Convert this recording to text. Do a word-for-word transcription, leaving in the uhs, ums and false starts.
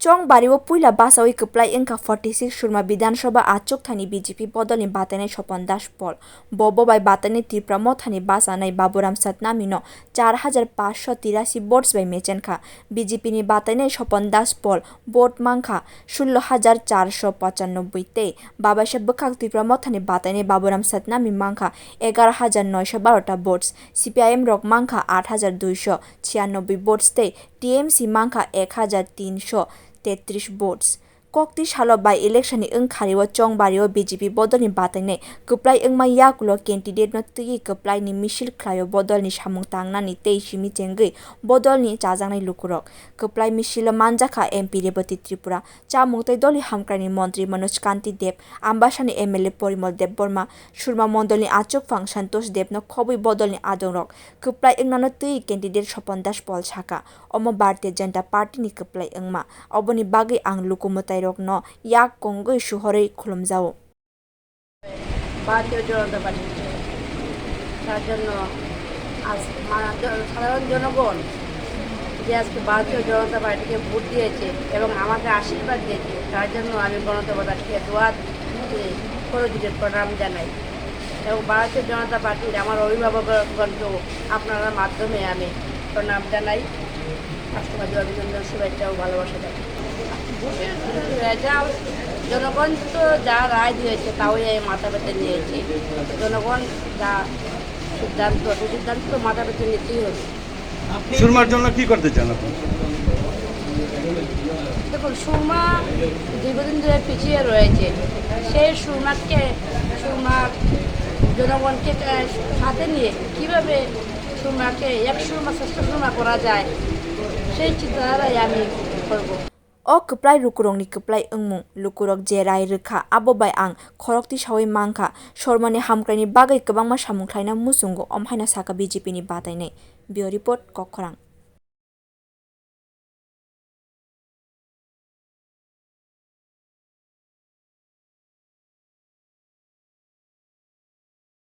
Chongbari o puila basawi kwplai wngkha forty six Surma Bidhan Sabha achukthani B J P bodolni batainai Sopon Das Paul. Bo bobai batainai Tipra Mothani basanai Baburam Satnami no char hajar panchsho tirasi votes bai mechenkha. B J P ni batainai Sopon Das Paul vote mankha sullo hajar charso pochannobboi tei babaisa bwkhak Tipra Mothani batainai Baburam Satnami mankha egaroh hajar noisho baro ta votes, C P I M rok mankha aat hajar duisho chiyannobboi votes tei T M C mankha ek hajar tinsho tetris votes. Kokti salo by election ni wngkhario Chongbari o B J P bodolni batainai kwplai wngma yakulo candidate no twiwi kwplai ni misil khlaio bodolni samung tangnani tei simi chengwi bodolni chajaknai lukurok. Kwplai misilo manjakha M P Rebati Tripura, chamung tei dolni hamkraini montri Manoj Kanti Deb, Ambasani M L A Porimol Debbarma, Surma mondolni achukphang Santosh Debno khobwi bodolni adongrok kwplai wngnano twiwi candidate Sopon Das Paul sakha. Omo Bharatiya Janata Party ni kwplai wngma. Oboni bagwi ang luku mwtairokno yak kongwi suhorwi khulumjao. ভারতীয় জনতা পার্টি, তার জন্য আজ মা-, জ-, সাধারণ জনগণ যে আজকে ভারতীয় জনতা পার্টিকে ভোট দিয়েছে এবং আমাকে আশীর্বাদ দিয়েছে, তার জন্য আমি গণদেবতাকে দোয়া তুলে করজোড়ে প্রণাম জানাই। এবং ভারতীয় জনতা পার্টির আমার অভিভাবকগণকেও আপনার মাধ্যমে আমি প্রণাম জানাই, রাষ্ট্রপতি অভিনন্দন, শুভেচ্ছা ও ভালোবাসা জানাই। ভোটের রেজাল্ট, জনগণ তো যা রায় দিয়েছে, তাই আমি মাথা পেতে নিয়েছি। জনগণ যা সিদ্ধান্ত, সেই সিদ্ধান্ত তো মাথা পেতে নিতেই হবে। সুরমার জন্য কি করতে চান আপনি? দেখুন, সুরমা দীর্ঘদিন ধরে পিছিয়ে রয়েছে। সেই সুরমাকে, সুরমার জনগণকে, আহ, সাথে নিয়ে কিভাবে সুরমাকে এক সুরমা, শ্রেষ্ঠ সুরমা করা যায়, সেই চিন্তাধারাই আমি করব। O kwplai lukurokni kwplai wngmung, lukurok je rai rwkha, abo bai ang khorok tisawi mankha. Sormani hamkraini bagwi kwbangma samung khlaina muchungo, om haino sakha B J P ni batainai. Bureau Report, Kokkhorang.